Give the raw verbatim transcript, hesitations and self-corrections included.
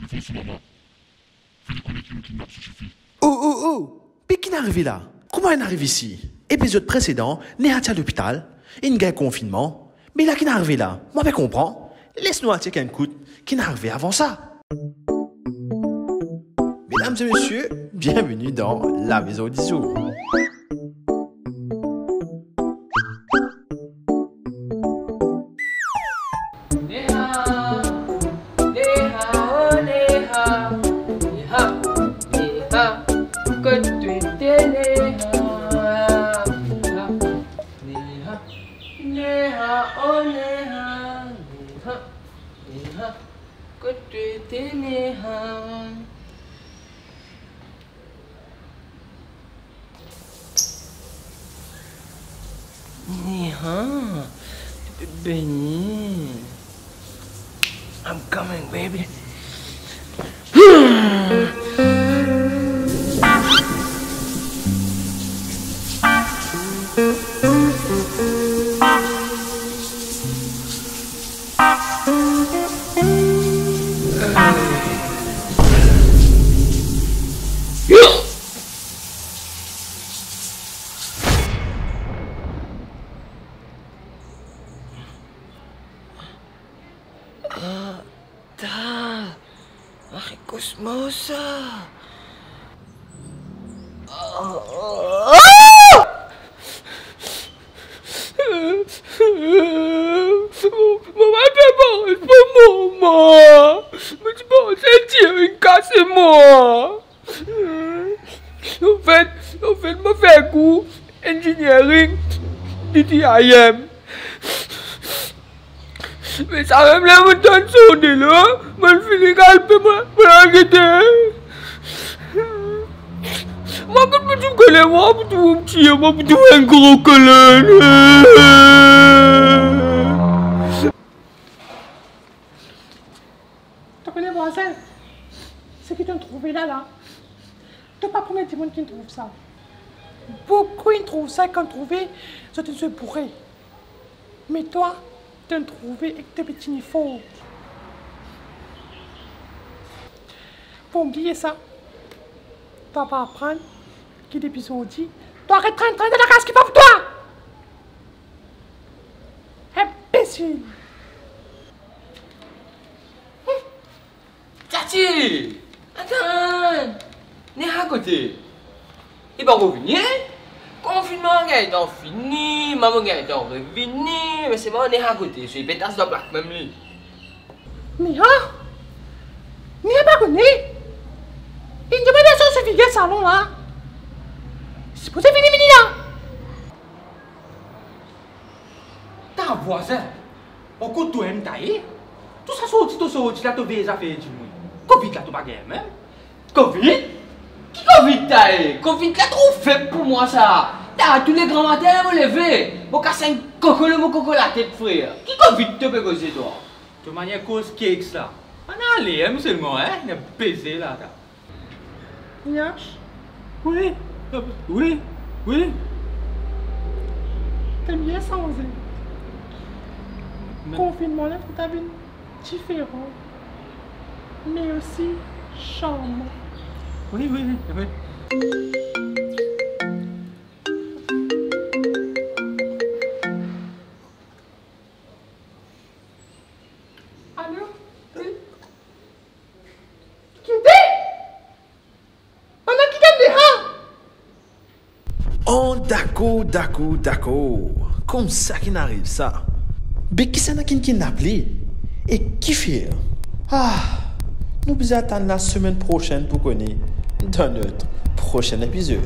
Fos mama, fini kone ki nou kidnap so tifi. Oh, oh, oh! Be ki'nn arive la? Kouma inn ariv isi? Epizod presedan, Neha ti al lopital, inn gagn konfinnman. Me la ki'nn arive la? Mo pa pe konpran. Les nou al chek enn kout ki'nn arive avan sa. Mesdames et messieurs, bienvenue dans la maison du jour. Neha, Neha, oh Neha, Neha, Neha, kot to ete Neha? Neha, Neha, Neha, oh Neha, Neha, Neha, kot to ete Neha? Neha, bebe. I'm coming, baby. Ah, ta, aret kosmar sa. Ah! Mo, mo pa pe mor, mo mama. Mo ti panse tir inn kase mwa. Anfet, anfet, mo fer kour engineering D T I M. Me samem ler mo tann sonde la, mo fini kalpe mo, mo al gete. Mo kot mo trouv kole, mo pou trouv tir, mo pou trouv enn gro kole. To kone vwazin, seki to'nn trouve la la, to pa premie dimoun ki'nn trouv sa. Boukou inn trouv sa, kan trouve, zot inn zwe boure. Me twa, to'nn trouve ek to pe tini for. Pou bliye sa, twa pa aprann ki depi zordi, twa aret trann, trann dan lakaz ki pa pou twa. Inbesil. Tati! Atann! Neha kote? Li pankor vini, eh? Konfinnman gagn tan fini, mama gagn tan revini, me selman Neha kote? So li pe tas dan plak mem li. Neha? Neha pa kone? Li demann so, so figir salon la. Sipoze vini, vini la. Ta vwazin, ankor to enn taye? Tou sa sorti to sorti la, to vey zafer dimoun. Covid la to pa gagn mem? Covid? Ki Covid taye? Covid la tro feb pou mwa sa. Ta, tou le gran matin mo leve, mo kas enn koko lor mo koko latet, frer. Ki Covid to pe koze twa? To manier koz keks la. Ann ale, eh, selman, eh, ena beze la, ta. Yash? Wi, wi, wi. To bien sanze. Me- Konfinnman la, to ta vinn diferan, me osi charman. Wi, wi, wi, wi. Alo? Wi? Kite? Pandan ki gagn Neha? Oh, dakor, dakor, dakor. Koumsa ki'nn ariv sa. Be kisannla ki'nn kidnap li? E kifer? Ah, nou bizin atann la semenn prosenn pou kone dan not prosenn epizod.